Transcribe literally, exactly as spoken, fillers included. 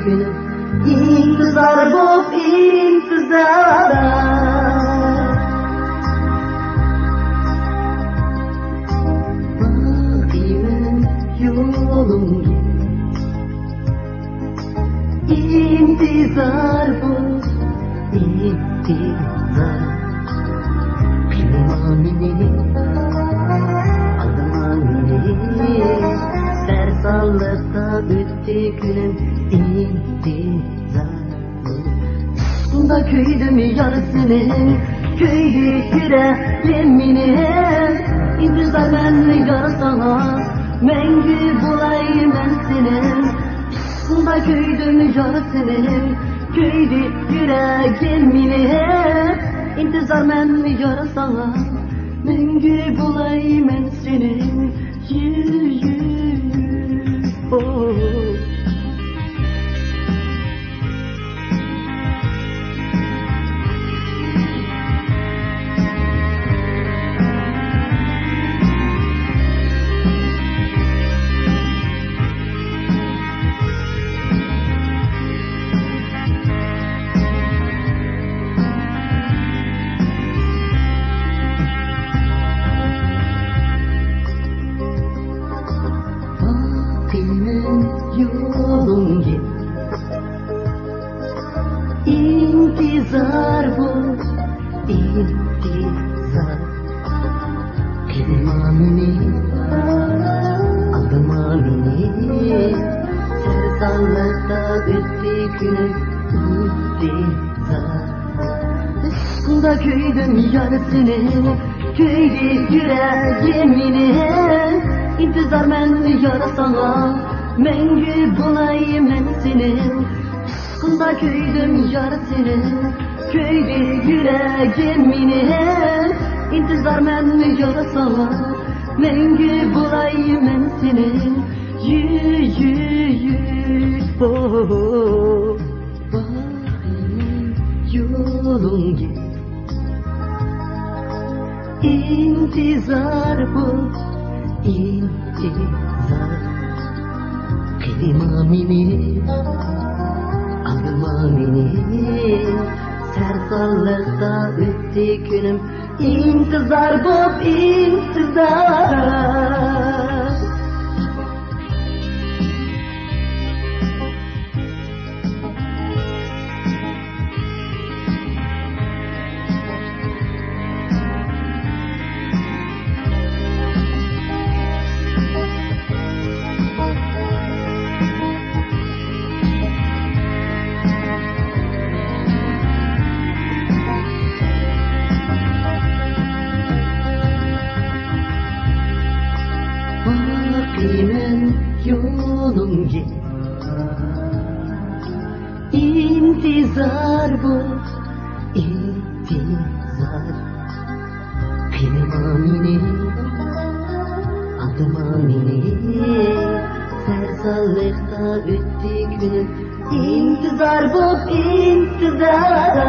كۈنۈم ئىنتىزار بوپ ئىنتىزار. باقىمەن يولۇڭنى ئىنتىزار بوپ ئىنتىزار. قىينىما مېنى، ئالدىما مېنى، سەرسانلىقتا ئۆتتى كۈنۈم ئىنتىزار. ئىشقىڭدا كۆيدۈم يار سېنىڭ، كۆيدى يۈرەكلىرىم مېنىڭ. ئىنتىزارمەن يار ساڭا، مەڭگۈ بولاي مەن سېنىڭ. ئىشقىڭدا كۆيدۈم يار سېنىڭ، كۆيدى يۈرەكلىرىم مېنىڭ. ئىنتىزارمەن يار ساڭا، مەڭگۈ بولاي مەن سېنىڭ. يۈ، يۈ، يۈ. ئو. باقىمەن يولۇڭنى ئىنتىزار بوپ، ئىنتىزار. قىينىما مېنى، ئالدىما مېنى، سەرسانلىقتا ئۆتتى كۈنۈم ئىنتىزار. ئىشقىڭدا كۆيدۈم يار سېنىڭ، كۆيدى يۈرەكلىرىم مېنىڭ. ئىنتىزارمەن يار ساڭا، مەڭگۈ بولاي مەن سېنىڭ. ئىشقىڭدا كۆيدۈم يار سېنىڭ، كۆيدى يۈرەكلىرىم مېنىڭ. ئىنتىزارمەن يار ساڭا، مەڭگۈ بولاي مەن سېنىڭ. يۈ، يۈ، يۈ، ئو. باقىمەن يولۇڭنى ئىنتىزار بوپ، ئىنتىزار. قىينىما مېنى، ئالدىما مېنى، سەرسانلىقتا ئۆتتى كۈنۈم ئىنتىزار بوپ، ئىنتىزار. باقىمەن يولۇڭنى ئىنتىزار بوپ، ئىنتىزار. قىينىما مېنى، ئالدىما مېنى، سەرسانلىقتا ئۆتتى كۈنۈم ئىنتىزار بوپ، ئىنتىزار.